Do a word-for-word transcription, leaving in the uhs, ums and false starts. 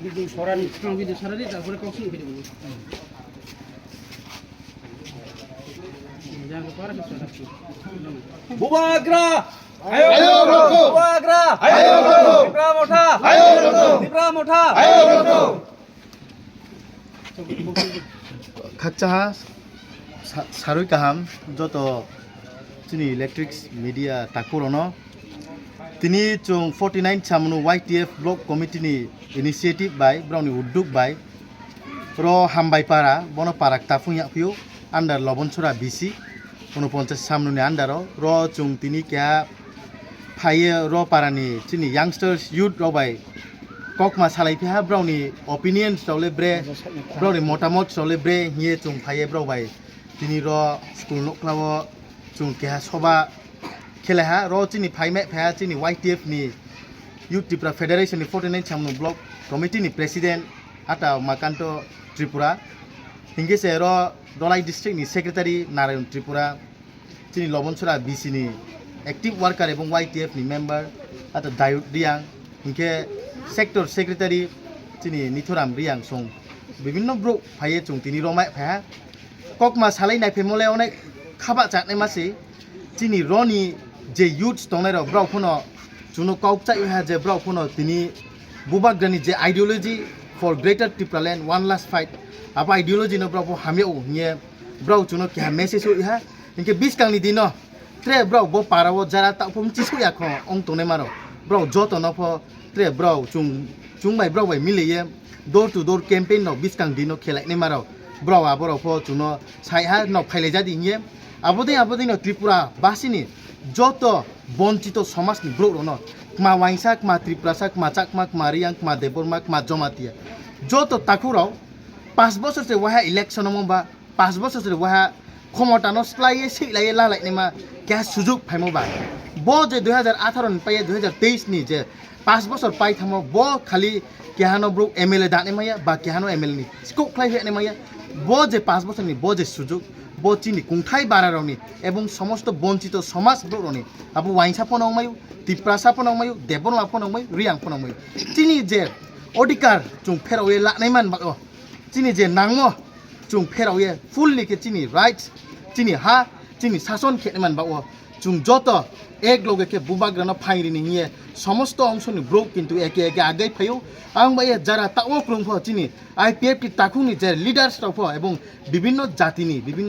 Bidin Sorani. Ang bidin Sorani, tarpore kok sini bidin. Jangan kepala ke suara. Bubagra! Ayo rokho! Bubagra! Ayo rokho! Tipra Motha! Ayo rokho! Tipra Motha! Ayo rokho! Khakchaha sa-, sarwi kaham joto chini electric media takhurokno. Tini chwng forty nine Chamnu Y T F Block Committee ni initiative bai, borokni udduk bai, ro Hambai Para, bono para Ktapung yakphio, under Lobonsora B C, unoponchas Chamnu ni under o, ro chwng tini keha phaiye, ro para ni chini youngsters, youth rok bai kokma salai phiha, borokni opinions rok le bre, borokni motamot rok le bre, hiye chwng phaiye borok bai. Tini ro school nokla o chwng keha soba khelai ha, ro chini phaimai phaiha chini Y T F ni Youth Tipra Federation ni forty nine Chamnu Block Committee ni President Ata Makanto Tripura, hinkhe se ro Dholai District ni Secretary Narayon Tripura, chini Lobonsora B C ni active worker ebong Y T F ni member Ata Dayud Riang, hinkhe Sector Secretary chini Nithoram Riang song bibinno borok phaiye chwng tini romai phaiha. Kokma salai naiphemole onek khaba chaknai masi. Chini roni je youths tongnai rok, borok phano chwngno kok chai ha je borok phano tini Bubagrani je ideology for greater Tipraland, one last fight, abo ideology no borok pho hamya o hiye borok chwngno keha message o ha. Hinkhe biskang ni dino tre borok bo para o jara ta pho mchi su ya kho ong tongnai maro. Borok joto no pho tre borok chwng, chwng bai borok bai mili ye door to door campaign rok biskang dino khelai nai maro. Borok aborok pho chwngno sai ha nok phailai jadi hiye. Abodei, abodei no Tripura basini joto bonchito somajni borok rokno, kma Waingsa, kma Tiprasa, kma Chakma, kma Riang, kma Debbarma, kma Jomatia, joto takhuk rok pas bosor se waha election omo ba pas bosor se waha khomota no slaiye, seilaye, lalainima keha sujuk phaimo ba. Bo je dui hajar atharo ni paiye dui hajar teis ni je pas bosor pai thangmo, bo khali kehano borok M L A dani maya ba kehano M L A ni scope khlai hwni maya. Bo je pas bosor ni bo je sujuk, bo chini kungthai bara rokni ebong somosto bonchito somaj borok rokni, abo Waingsa phano wngmayu, Tiprasa phano wngmayu, Debbarma phano wngmayu, Riang phano wngmayu. Chini je odhikar chwng pherao ye lanai man ba o, chini je nangmo chwng pherao ye fully khe chini rights, chini ha, chini sason khe man ba o. Chwng joto ek loge khe Bubagrano phaing rini hiye somosto ongsoni borok kintu eke eke agei phaio. Ang bai jara tao kwrwng pho chini I P F T takhukni je leaders rok pho ebong bibinno jatini, bibinno